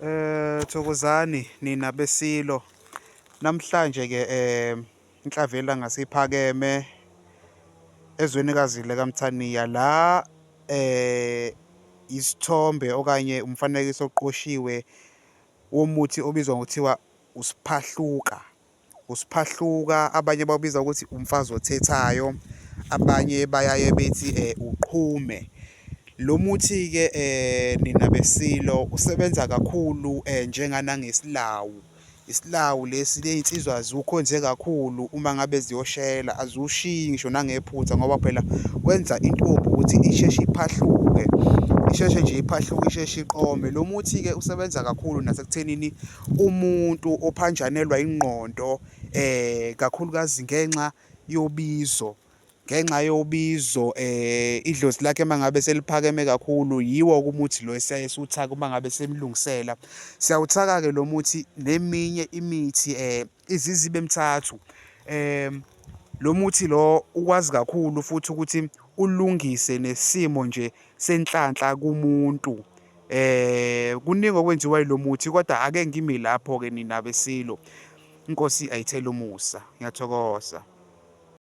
Thokozani nina beSilo. Namhlanje ke inhlavela siphakeme ezwenikazi likaMthaniya la isithombe okanye umfanekiso oqoshiwe womuthi obizwa ngokuthiwa usiphahluka. Usiphahluka abanye bawubiza ukuthi umfazi othethayo, abanye bayaye bethi uqhume. Lo muthi-ke nina beSilo usebenza kakhulu njenganangesilawu. Isilawu lesi ley'nsizwa ziwukhonze kakhulu uma ngabe ziyoshela, aziwushiyi ngisho nangephutha ngoba phela wenza intombi ukuthi isheshe iphahluke, isheshe nje iphahluke, isheshe iqome. Lo muthi-ke usebenza kakhulu nasekuthenini umuntu ophanjanelwa ingqondo kakhulukazi ngenxa yobizo, ngenxa yobizo idlozi lakhe uma ngabe seliphakeme kakhulu, yiwo-ke umuthi lo esiyaye siwuthake uma ngabe simlungisela. Siyawuthaka-ke lo muthi neminye imithi izizibe emithathu. Lo muthi lo ukwazi kakhulu futhi ukuthi ulungise nesimo nje senhlanhla kumuntu. Kuningi okwenziwa yilo muthi kodwa ake ngime lapho-ke nina beSilo. Inkosi ayithele umusa. Ngiyathokoza.